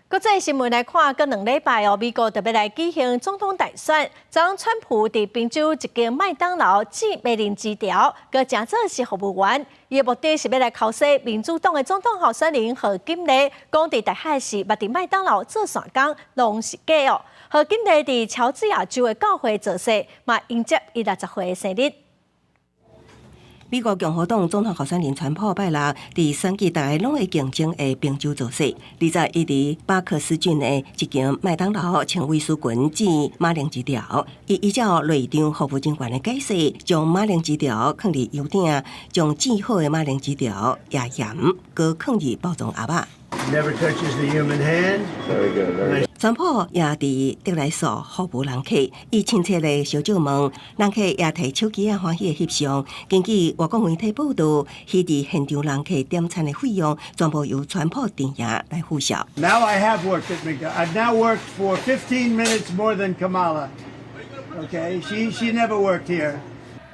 國際新聞來看，閣兩禮拜哦，美國就欲來舉行總統大選。昨川普佇賓州一間麥當勞煎馬鈴薯條，閣成做是服務員。伊的目的是欲來剾洗民主黨的總統候選人賀錦麗，講佇大學時捌佇麥當勞做散工，攏是假哦。賀錦麗佇喬治亞州的教會造勢，嘛迎接伊60歲的生日。美國共和黨總統候選人川普拜六佇選舉大家攏會競爭的賓州造勢，21佇巴克斯郡的一間麥當勞穿衛斯裙煎馬鈴薯條，伊依照內場服務人員的解釋，將馬鈴薯條囥佇油鼎，將煎好的馬鈴薯條壓鹽，閣囥佇包裝盒仔。 Never touches the human hand. Very good, very good. 川普也佇得來速服務人客，伊親切的相借問，人客也提手機仔歡喜的翕相。根據外國媒體報道，彼佇現場人客點餐的費用，全部由川普陣營來報銷。 Now I have worked at McDonald's. I've now worked for 15 minutes more than Kamala. Okay, she never worked here.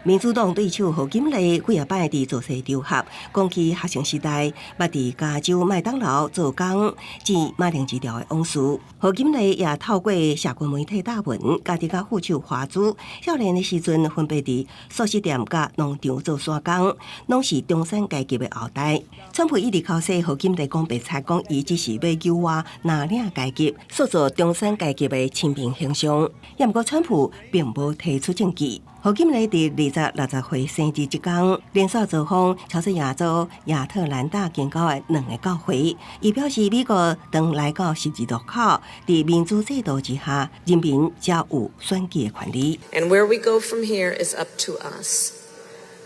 民主黨對手賀錦麗幾仔擺佇造勢場合，講起學生時代捌佇加州麥當勞做工煎馬鈴薯條的往事。賀錦麗也透過社群媒體貼文，家己佮副手華珠，少年的時陣分別佇速食店佮農場做散工，攏是中產階級的後代。川普一直剾洗賀錦麗講白賊，講伊只是欲救活藍領階級，塑造中產階級的親民形象。也毋過川普並無提出證據。賀錦麗佇26歲生日這工，連續造訪喬治亞州亞特蘭大近郊的兩个教會。伊表示，美國當來到十字路口，佇民主制度之下，人民才有選舉的權利。 And where we go from here is up to us,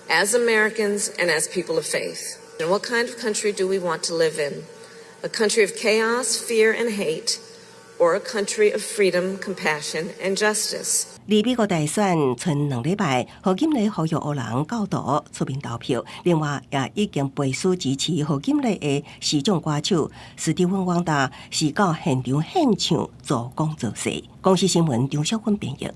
as Americans and as people of faith. And what kind of country do we want to live in? A country of chaos, fear, and hate, or a country of freedom, compassion, and justice? 離美國大選賰2禮拜，賀錦麗呼籲黑人教徒出面投票。另外，也已經背書支持賀錦麗的時尚歌手史蒂芬旺達，是到現場獻唱助攻造勢。公視新聞張小芬編譯。